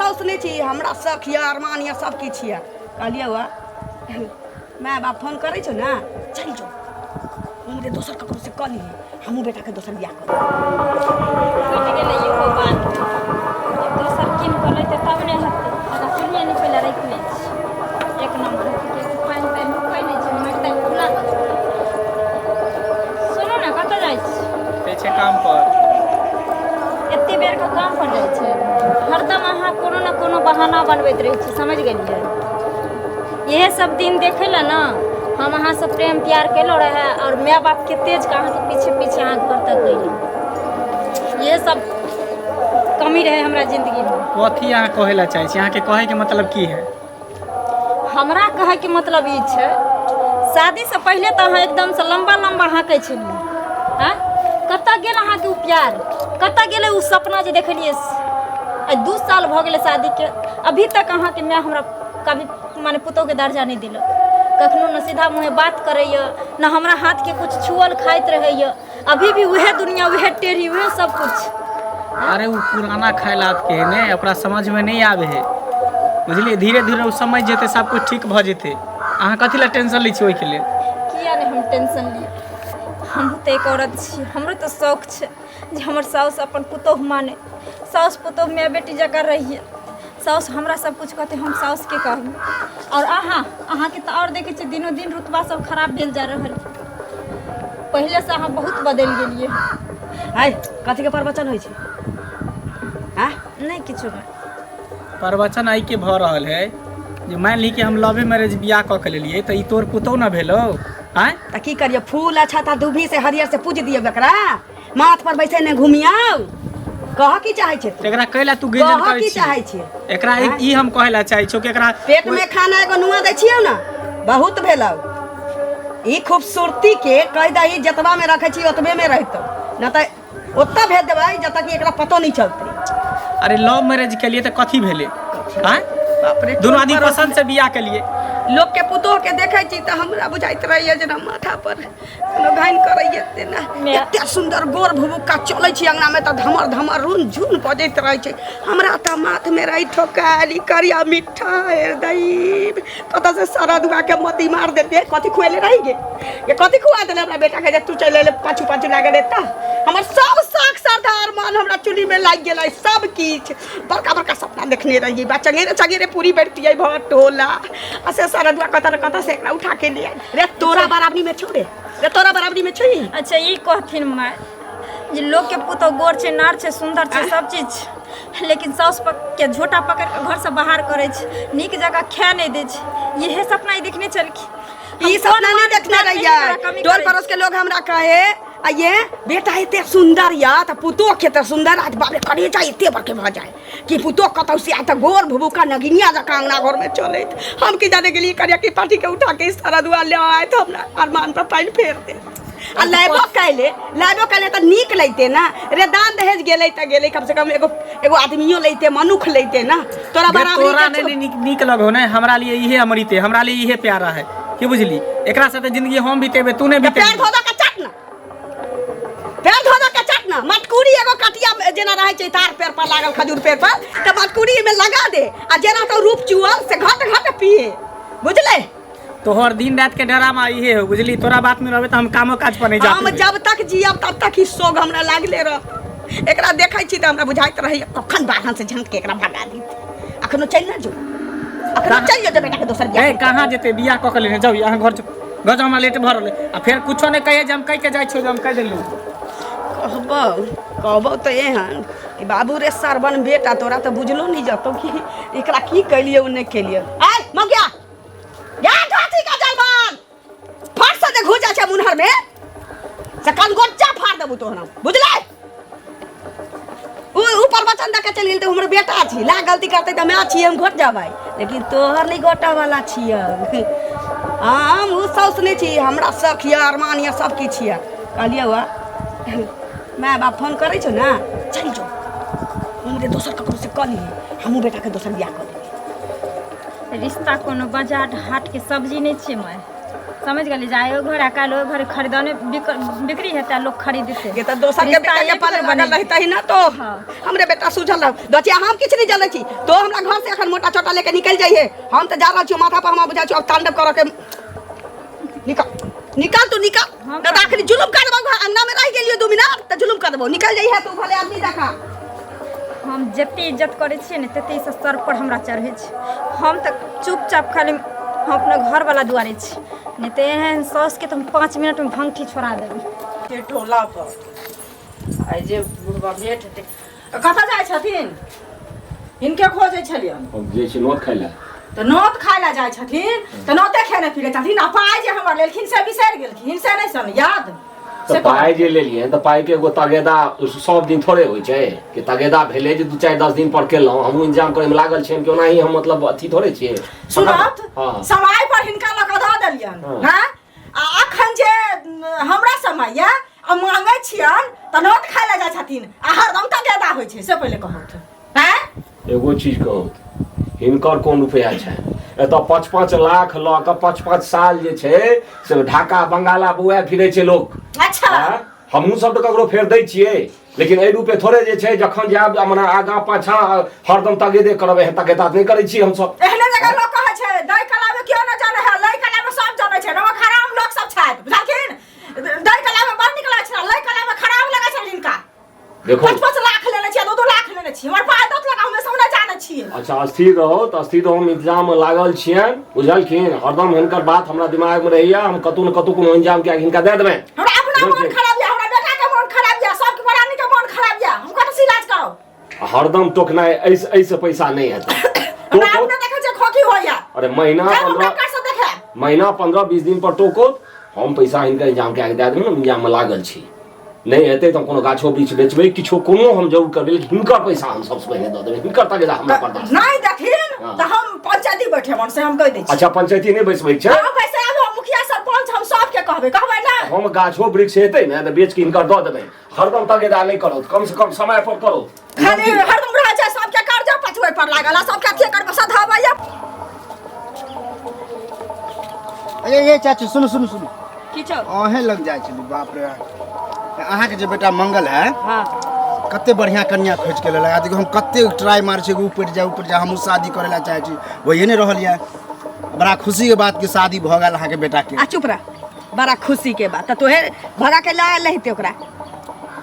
साउस नहि छी, हमरा शख यऽ, अरमान यऽ, सब किछु यऽ। कहलियै वा माय बाप फोन करै छौ ने, चलि जो उम्हरे दोसर ककरो से कऽ लिहे, हमहूँ बेटाके दोसर बियाह कऽ लेबै। टूटि गेलै इहो बात। दोसर कीन कऽ लेतै तब ने हेतै। ओकरा चूल्हिए नहि पहिले राखि लै छी। एक नम्बर हेतै, किएकि पानि तानि रुकै नहि छै, माटि ताटि खुला कऽ छोड़ै। सुनू ने, कतऽ जाइ छी? जाइ छै काम पर। एते बेरके काम पर जाइ छै? हरदम अहाँ कोनो ने कोनो बहाना बनबैत रहै छी, समझि गेलियै? इएह सब दिन देखै लए ने हम अहाँसँ प्रेम प्यार केलहुँ रहए आओर माय बापके तेज कऽ अहाँके पीछे पीछे अहाँ घर तक गेली। इएह सब कमी रहै हमरा जिन्दगीमे। कथी अहाँ कहै लए चाहै छी? अहाँके कहैके मतलब की है? हमरा कहैके मतलब ई छै, शादीसँ पहिले तऽ अहाँ एकदमसँ लम्बा लम्बा हाँकै छलियै। आँय, कतऽ गेल अहाँके ओ प्यार? कतऽ गेलै ओ सपना जे देखलियै? आइ 2 साल भऽ गेलै शादीके, अभी तक अहाँके माय हमरा कभी माने पुतोहके दर्जा नहि देलक। कखनो ने सीधा मुँहे बात करैए, ने हमरा हाथके किछु छुअल खाइत रहैए। अभी भी उहे दुनिया, उहे टेढ़ी, उहे सब कुछ। अरे ओ पुराना ख्यालात के है ने, ओकरा समझ में नहीं आवे है, बुझलिए? धीरे धीरे ओ समझ जेतै, सब कुछ ठीक भऽ जेतै। अहाँ कथी लए टेंशन लै छी ओहिके लेल? किया नहि हम टेंशन लिअ? हमहूँ तऽ एक औरत छी, हमरो तऽ शौक छै जे हमर साउस अपन पुतोहु माने, साउस पुतोहु माय बेटी जकाँ रहिए। साउस हमरा सब कुछ कहतै, हम साउसके कहबै। आओर अहाँके तऽ आओर देखै छियै, दिनो दिन रुतबा सब खराब भेल जा रहल। पहिलेसँ अहाँ बहुत बदलि गेलियै। आइ कथीके प्रवचन होइ छै? आँ? नहि किछो नहि। प्रवचन आइ के भऽ रहल है जे मान ली कि हम लवे मैरिज बियाह कऽ के लेलियै, तऽ ई तोर पुतोह न भेलौ? आँय? तऽ की करियै? फूल अच्छा तऽ दुभी से हरियर से पूज दियौ, एकरा माथ पर बैसे ने घुमियाउ। कह की चाहै छै तू? एकरा कैला तू गिंजन कह करै की छी? चाहै छै? एकरा ई हम कहै ला चाहै छियौ कि एकरा पेट में खाना एगो नुआ दै छियौ ने, बहुत भेलौ। ई खूबसूरती के कहि दही, जतबा में रखै छी ओतबे में रहतौ, न तऽ ओतऽ भेज देबै जतऽ कि एकरा पतो नहीं चलतै। अरे, लव मैरिज केलिए तऽ कथी भेलै? आँय? बाप रे। दुनू आदमी पसंद से बियाह केलिए। लोक के पुतोह के देखै छी तऽ हमरा बुझाइत रहैया जेना माथा पर कोनो घाइन करैया तेना। एते सुन्दर गोर भुभुक्का चलै छी अंगना में तऽ धमर धमर रुन झुन बजैत रहै छै। हमरा तऽ माथ में रही ठोकायल ई करिया मिठ्ठा हृदय कतऽ से सरदुआ के मोती मार देते। कथी खुएले रही गे? ये कथी खुआ देले हमरा बेटा के जे तू चलि एले पाछू पाछू लागल? एता हमर सब शौक श्रद्धा अरमान हमरा चुल्ही में लागि गेलै सब किछु। बड़का बड़का सपना देखने रहियै बा, चंगेरे चंगेरे पूरी बैठतियै भर टोला, आ से सरदुआ कतऽ ने कतऽ से एकरा उठा के ले आयल। रे, तोरा बराबरी में छौ रे? रे, तोरा बराबरी में छौ ई? अच्छा, ई कहथिन माय जे लोकके पुतोह गोर छै, नार छै, सुन्दर छै, सब चीज छै, लेकिन साउस के झोटा पकड़ि कऽ घरसँ बाहर करै छै, नीक जकाँ खाए नहि दै छै। इहे सपना ई देखने छलखिन? ई सपना नहीं देखने रहियै। टोल पड़ोस के लोग हमरा कहे, आ ये बेटा एते सुंदर या तऽ पुतोह के तऽ सुंदर आज बाप रे करेजा एते बड़के भऽ जाए कि पुतोह कतौ से आए तऽ गोर भुभुका नगिनिया जकाँ अंगना घर में चलैत। हम की जाने गेलियै करिया की पार्टी के उठा के सारा दुआ ले आए तऽ हमरा अरमान पर पानि फेर दे। आ लेबो कैले, लेबो कैले तऽ नीक लैते ना रे। दान दहेज गेलै तऽ गेलै, कम से कम एगो एगो आदमियो लैते, मनुख लैते ना तोरा गे, बराबरी तोरा के नहीं नीक नीक लगो ने, हमरा लिए इहे अमृत है, हमरा लिए इहे प्यारा है, की बुझली? एकरा साथे जिंदगी हम बितेबे, तू नहीं तऽ पैर बितेबी। धो धो के चाट ना, पैर धो धो के चाट ना। मटकूरी एगो कटिया जेना रहै छै तार पेड़ पर लागल, खजूर पेड़ पर, तऽ मटकूरी में लगा दे आ जेना तो रूप चुअल से घट घट पिए, बुझले? तोहर दिन रात के डरामा इहे हो, बुझली? तोरा बात में रहबे त हम कामो काज पर नहीं जा हम पेबे। जब तक जियब तब तक ई सोग हमरा लागले रहत। एकरा देखै छी तऽ हमरा बुझाइत रहैया कखन बाहन से झाँक के एकरा भगा दी। अखनो चलि ना जो, अखनो चलि जो जे बेटा के दोसर बियाह। ए, कहाँ जेते? बियाह कऽ के लेने जाउ। अहाँ घर जाउ, घर जाउ, हमरा लेट भऽ रहलै। आ फेर कुछो नहि कहिए जे हम कहि के जाइ छियौ जे हम कहि देलियौ। कहबौ, कहबौ तऽ एहन कि बाबू रे सरबन बेटा, तोरा तऽ बुझलो नहि जतौ कि एकरा की केलियै ओ नहि केलियै। आय मगिया या ढाठी का जलमान फट से जे घुस जाइ छै मुनहर में से कनगोच्चा फाड़ देबू तोहरा, बुझले? उ ऊपर वचन दऽ के चलि गेल तऽ हमर बेटा छी, ला गलती करतै तऽ माय छी, हम घट जाबै, लेकिन तोहर नहि घोटा वाला छियै। हम उ साउस नहि छी, हमरा शख यऽ, अरमान यऽ, सब किछु यऽ। कहलियै वा माय बाप फोन करै छौ ने, चलि जो उम्हरे दोसर ककरो से कऽ लिहे, हमहूँ बेटाके दोसर बियाह कऽ लेबै। रिश्ता कोनो बाजार हाटके सब्जी नहि छियै माय। समझ गेली, जाय ओहि घर आ काल्हि ओहि घर खरीदने बिक्री हेतै आ लोक खरीदतै। ये तऽ दोसर के रिश्ता बेटा के एक पाले बेर लागल बनेबै। रहतै ना तो। हाँ। हमरे बेटा सूझल रह दचिया, हम किछु नहीं जानै छी। तो हमरा घर से एखन मोटा छोटा लेके निकल जाइए। हम तऽ जा रहल छी, माथा पर हमरा बुझाइ छै अब तांडव करऽ के। निकल निकल तू निकल, हम न तऽ अखनी जुलुम कर देबौ। अंगना में रह गेलियो 2 मिनट तऽ जुलुम कर देबौ। निकल जाइए तू भले आदमी देखा। हम जते इज्जत करै छियै ने तते ई सर पर हमरा चढ़ै छै। हम तऽ चुपचाप खाली हम अपना घरवाला दुआरे छी, नहि तऽ एहन साउसके तऽ हम 5 मिनटमे भंगठी छोड़ा देबै। के टोला पर आइ जे बुढ़बा भेट हेतै। कतऽ जाइ छथिन? हिनके खोजै छलियनि। हम जाइ छी नोत खाइ लए। तऽ नोत खाइ लए जाइ छथिन तऽ नोते खेने पीने छथिन आ पाइ जे हमर लेलखिन से बिसरि गेलखिन, से नहि सन याद। तऽ से कहू। पाइ जे लेलियै तऽ पाइके एगो तगेदा सब दिन थोड़े होइ छै कि तगेदा भेलै जे 2 4 10 दिन पर केलहुँ। हमहूँ इंतजाम करैमे लागल छियनि कि ओनाही हम मतलब अथी थोड़े छियै। सुनत हँ। समय पर हिनका लऽ कऽ दऽ देलियनि। हँ। हँ, आ अखन जे हमरा समय यऽ आ मांगै छियनि तऽ नोत खाइ लए जाइ छथिन आ हरदम तगेदा होइ छै, से पहिले कहौथ। आँय? एगो चीज कहू, हिनकर कोन रुपया छनि? एतऽ 5-5 लाख लऽ कऽ 5-5 साल जे छै से ढाका बंगाला बौआ फिरै छै लोक। अच्छा। आँय? हमहूँ सब तऽ ककरो फेर दै छियै, लेकिन एहि रूपे थोड़े जे छै जखन जायब मने आगाँ पाछाँ हरदम तगेदे करब। एहन तगेदा नहि करै छियै हमसब। एहने जगह लोक कहै छै दै कलामे केओ नहि जानै है, लै कलामे सब जानै छै। नमक हराम लोक सब छथि, बुझलखिन? दै कलामे बड़ नीक लागै छै, लै कलामे खराब लगै छै हिनका। देखो 5-5 लाख लेने छियै, 2-2 लाख लेने छियै, हमर पाइ दऽ लगा, हमे सब नहि जानै छियै। अच्छा स्थिर रहो तऽ स्थिर रहो, हम इंतजाममे लागल छियनि, बुझलखिन? हरदम हिनकर बात हमरा दिमागमे रहैया, हम कतहु ने कतहु कोनो इंतजाम कए कऽ हिनका दए देबनि। हमरा अपना मन बुझलखिन? खराब यऽ, हमरा बेटा के मन खराब यऽ, सबके बरानी के मन खराब यऽ, हम कतऽ से इलाज करब? आ हरदम टोकनाइ एहिसँ पैसा नहि हेतै। हमरा टोको अपने देखै छियै खोखी होइया। अरे महीना जाउ हम 15 डॉक्टर से देखे। महीना 15-20 दिन पर टोको, हम पैसा हिनका इंतजाम कए कऽ दए देबनि। हम इंतजाममे लागल छी, नहि हेतै तऽ हम कोनो गाछो वृक्ष बेचबै, किछो कोनो हम जरूर करबै, लेकिन हिनकर पैसा हम सबसँ पहिने दऽ देबै। हिनकर तगेदा हमरा बर्दाश्त नहि देथिन हँ। तऽ हम पंचायती बैठेबन, से हम कहि दै छी। अच्छा पंचायती नहि बैसबै छै? हँ, बैसाबो, मुखिया सरपंच हम सबके कहबै, कहबै ना? हम गाछो वृक्ष हेतै ने तऽ बेच के हिनकर दऽ देबै। हरदम तगेदा नहि करो, कम से कम समय पर करो। खाली हरदम रहै छै सबके कर्जा पछुए पर लागल आ सबके अथिये करबै सधाबैया। अरे ये चाची सुनू सुनू सुनू। की छौ? अहें लग जाइ छली। बाप रे, अहाँके जे बेटा मंगल है हाँ। कते बढ़िया कन्या खोज के लेलक। आ देखियौ हम कते ट्राई मारै छियै कि ऊ पटि जाय ऊ पटि जाय, हमहूँ शादी करै लए चाहै छी, होइए नहि रहल यऽ। बड़ा खुशी के बात कि शादी भऽ गेल अहाँके बेटा के। आ चुप रह, बड़ा खुशी के बात। तऽ तोहे भगा के ला लेते ओकरा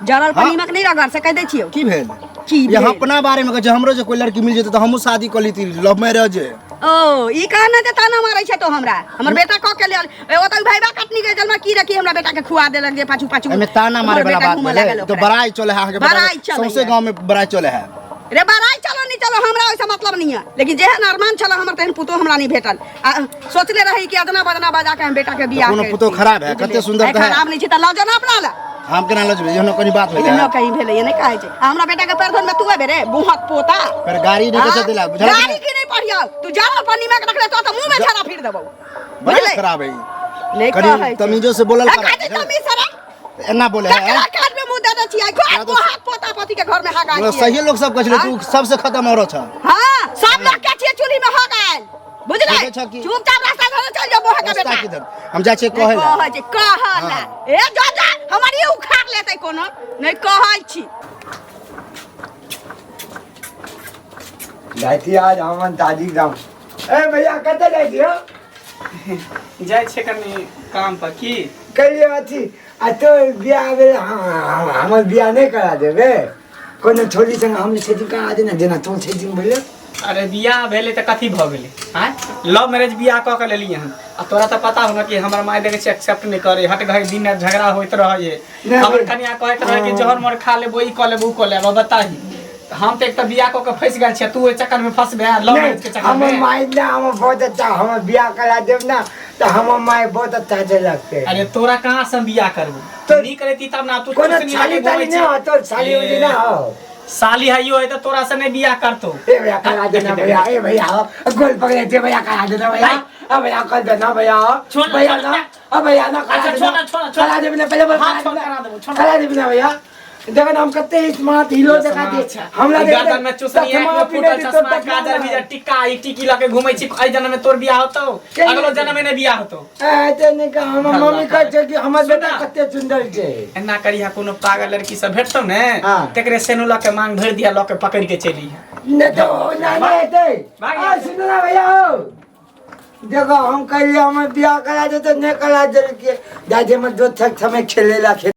जरल पर हाँ। नीमक नहीं रगड़ से कह दै छियौ। की भेल? की ये भेल? अपना बारे में कहै छै, हमरो जे कोई लड़की मिल जेतै तऽ हमहूँ शादी कऽ लीती, लव मैरिज। ओ ई कहना जे ताना मारै छै तो हमरा हमर बेटा कऽ के लेल ए ओतऽ भाईबा कटनी के जलमा की रखी हमरा बेटा के खुआ देलक जे पाछू पाछू एहिमे ताना मारे हमर वाला बेटा बात घूमऽ भेलै लागल तो ओकरा। बड़ाई चले है अहाँके बेटा बड़ाई के, चलै सौंसे है। गांव में बड़ाई चले है। रे बड़ाई चलो नहीं चलो हमरा ओइसे मतलब नहीं है, लेकिन जेहन अरमान छल हमर तेहन पुतोह हमरा नहीं भेटल। आ सोचले रही कि अदना बदना बजा के हम बेटा के बियाह कोनो करती। पुतोह खराब है? कते सुंदर है, तऽ है। खराब नहीं छै तऽ लऽ जाना अपना लए। हम केना लऽ जेबै? एहनो कनी बात भेलै? एहनो कहीं भेलै नहि कहै छै। आ हमरा बेटा के पैर धोन में तू एबे रे बुहक पोता। पर गाड़ी नहि हाँ? कहै देला, बुझल कि गाड़ी नहि? की नहीं पढ़ियौ तू जा पानी में रखले तो मुंह में छाड़ा फिर देबौ, बड़ा बुझले? खराब है ई। नहीं कनी कहै छै। तमीजो से बोलल ए, कर। कहै छै तमीज से रे। एना बोले है? ककरा कान में मुंह दे दे छियै? घर तो- बुहक पोता पोती के घर में हगा मतलब छियै। सही लोग सब कहै छलै हाँ? तू सबसे खतम औरत छ। हाँ, सब लोग के छियै चूल्ही में हग आयल, बुझले? देखै छह कि- चुपचाप रास्ता धरे चल जो बोहे के रास्ता बेटा। किधर? हम जाइ छियै कहै लए। कहै छै कहै लए। हाँ। ए जा जा हमर ई उखाड़ लेतै कोनो नहीं कहै छी। जाइ छी आज हमन दादी गाँव। ए भैया कतऽ जाइ छी हौ? जाइ छियै कनि काम पर। की कहलियै अथी आ तो बियाह भेल, हमर बियाह नहि करा देबै कोनो छोरी संग? हम सेटिंग करा दे ने जेना तों सेटिंग भेलै। अरे बियाह भेलै तऽ कथी भऽ गेलै? आँय, लव मैरिज बियाह कऽ के लेलियै हन आ तोरा तऽ पता हो ने कि हमर माय देखै छियै एक्सेप्ट नहि करै, हट घड़ी दिन राति झगड़ा होइत रहै। नहि, हमर कनिया कहैत रहै कि जहर मर खा लेबो, ई कऽ लेबो, ऊ कऽ लेबो। बताही हम तऽ एक तऽ बियाह कऽ के फँसि गेल छियै, तू ओहि चक्कर में फँसबे लव मैरिज के नहीं चक्कर हमर में? माय ना हमर बहुत अच्छा, हमर बियाह करा देब ना तऽ हमर माय बहुत अच्छा से लगते। अरे तोरा कहाँ से हम बियाह करबो? तो- नीक रहती तब ना तू कोनो चुसनी साली लगे ताली घूमै नहीं छी। हो तो साली उली ना हो? साली हइयो है तऽ तोरा से नहीं बियाह करतो। ए भैया करा देना भैया, ए भैया गोल पकड़े थे भैया, करा देना भैया, अब भैया कर देना भैया। छोड़ ना, भैया छोड़ ना ना। अब भैया ना करा अच्छा, देना। छोड़ ना, छोड़ ना, छोड़। करा देना पहले बोल। हाँ, करा छोड़, देना। करा देबो, छोड़। करा देना भैया। देखो ना हम कते स्मार्ट हीरो देखा दे हमरा ई देख गर्दन में चुसनी चश्मा एक पिन्हे फूटल दी, चश्मा तो काजर भी टिक्का ई टिकी लके घुमै छी एहि जन्म में तोर बियाह होतौ केना? अगलो जन्म में नहि बियाह होतौ ए, ते नहि कह, हमर मम्मी कहै छै कि हमर बेटा सुना। कते सुन्दर छै। एना करिहा कोनो पागल लड़की सब भेटतौ ने हाँ। तेकरे सेनु लऽ के मांग भरि दिया लऽ के पकड़ के चलि अइहे। नहि तऽ ओ ना नहि हेतै। भाग आ, सुनू ना भैया हो, देखो हम कहलियै हमर बियाह करा देतै, नहि करा देलकै। दादी हमर दोस्त समय खेले ला खेल।